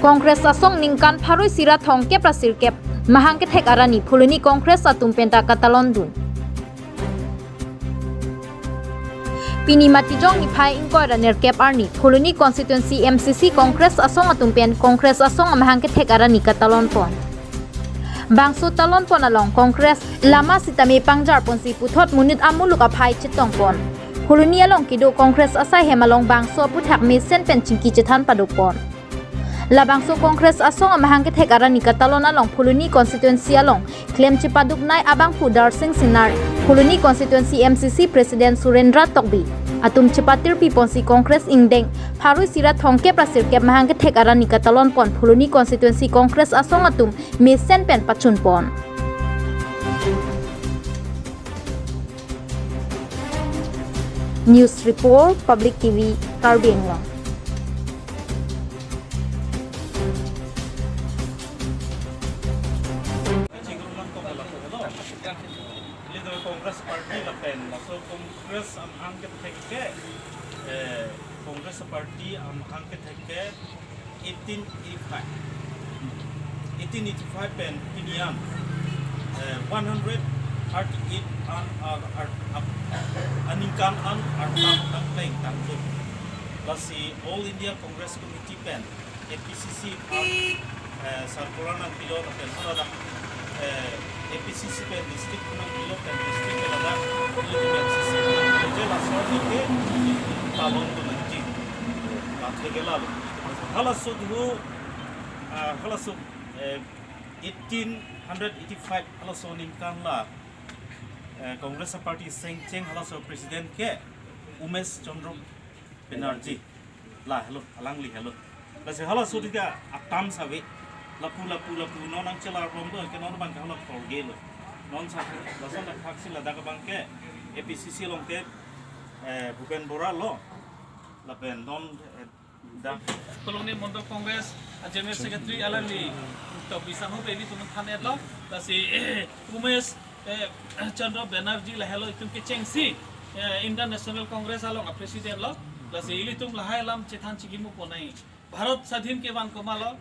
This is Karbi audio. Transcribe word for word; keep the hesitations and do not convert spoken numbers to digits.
Congress asong ningkan pharo isi ra thomkep ra sirkep mahang kethek arni Phuloni Congress atum penta katalon dun. Pini Matijong niphai ingkoi ra nerkep arni Phuloni Constituency M C C Congress asong atum pen Congress asong amahang kethek arni katalon pon. Bangso talon pon along Congress lama sitame pangjar ponsi puthot monit amuluk aphai chetong pon. Phuloni along kedo Congress asai hem along bangso aphuthak mesen pen chingki chethan paduk pon. Labangso Congress asong amahang kethek arni katalon along Phuloni constituency along klem chepaduknei abangphu Darsing Singnar, Phuloni constituency M C C President Surendra Tokbi atum chepatirpi ponsi Congress ingdeng pharo isi ra thomkep ra sirkep mahang kethek arni katalon pon Phuloni constituency Congress asong atum mesen pen pachun pon. News Report, Public T V, Karbi Anglong. Leader Congress Party lapen laso Congress amahang kethek ke, eh, Congress Party amahang kethek ke eighteen eighty-five. Eighteen eighty-five pen pini an, eh, one hundred thirty-eight an, ah, ar-, ap-, aningkan an arta tang pleng tangdun. Lasi All India Congress Committee pen A P C C aphan, eh, circular nangpilo lapen hala dak, eh, A P C C pen district nangpilo pen district pen ladak ilitum M C C nangpilo je laso arni ke talon dun nangji. Athe ke lalo. Halaso dhu, ah, halaso, eh, eighteen eighty-five halaso ningkan la, eh, Congress Party sengcheng halaso president ke Umesh Chandra Banerjee. La helo, alangli helo. Lasi halaso dika atam save. Lapu, lapu, lapu, non nangchelar bom do, ke non abang ke hala thorge lo. Non sa, lason dak thaksi ladak abang ke A P C C along ke, eh, Bhupen Bora lo. Lapen non, eh, dak Phuloni Mandal Congress, ah, General Secretary alangli Tokbi Sahu pen ilitum than-etlo. Lasi, Umesh, eh, Chandra Banerjee lahelo itum kechengsi, eh, Indian National Congress along a-president lo. Lasi ilitum lahai alam chethan chikimo ponai. Bharat Sadhin kevan komatlo.